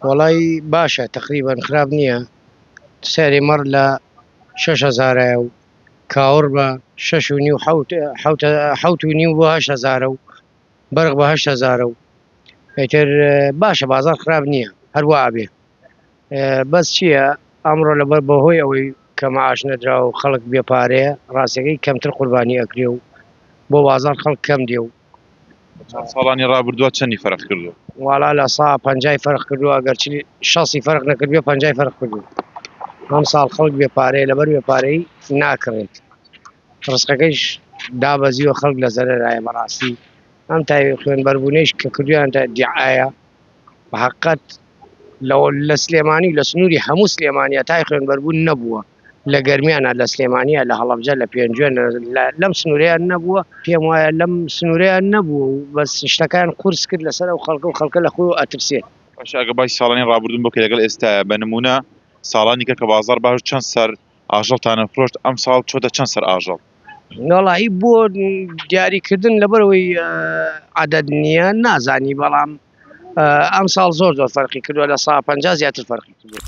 وەڵای باشە تەقریبەن خراپ نییە سعری مەڕ لە شەش هەزارایە و کاوڕ بە شەش و نیو حەوت حەوت حەوت و نیو بۆ هەشت هەزارە و بەرخ بە هەشت هەزارە و ئیتر باشە بازاڕ خراپ نییە هەروا ئەبێ بەس چییە ئەمڕۆ لەبەر بەهۆی ئەوەی کە معاش نەدرا و خەڵک بێ پارەیە ڕاستەکەی کەمتر قوربانی ئەکرێ و بۆ بازاڕ خەڵک کەم دێ و چەند ساڵانی ڕابردووە چەندی فەرق کردووە؟ واڵا لە سا پەنجای فەرق کردووە ئەگەر چی شەستی فەرق نەکردبێ پەنجای فەرق کردووە ئەم ساڵ خەڵک بێ پارەیە لەبەر بێ پارەی ناکڕێت ڕزقەکەیش دابەزیوە خەڵک لە زەرەرایە بەڕاستی ئەم تای خوێنبەربوونەیش کە کردویانتە دیعایە بە حەقەت لە سلێمانی و لە سنووری هەموو سلێمانیا تای خوێنبەربوون نەبووە لە گەرمیانە لە سلێمانیە لە هەڵەبجە لە پێنجوێن لەم سنووریان نەبووە پێم وایە لەم سنووریان نەبووە و بەس شتەکان قورس کرد لەسەر ئەو خەڵکە و خەڵکە لە خۆی ئەترسێت. باشە ئەگەر باسی ساڵانی ڕابردووم بکەی لەگەڵ ئێستایا بە نموونە ساڵانی کە کە بازاڕ باش چەند سەر ئاژەڵتانە فرۆشت ئەمساڵ چۆتە چەند سەر ئاژەڵ؟ وەڵاهی بۆ دیاریکردن لەبەرئەوەی عەدەد نییە نازانی بەڵام ئەمساڵ زۆر زۆر فەرقی کردووە لە سا 50 زیاتر فەرقی کردووە.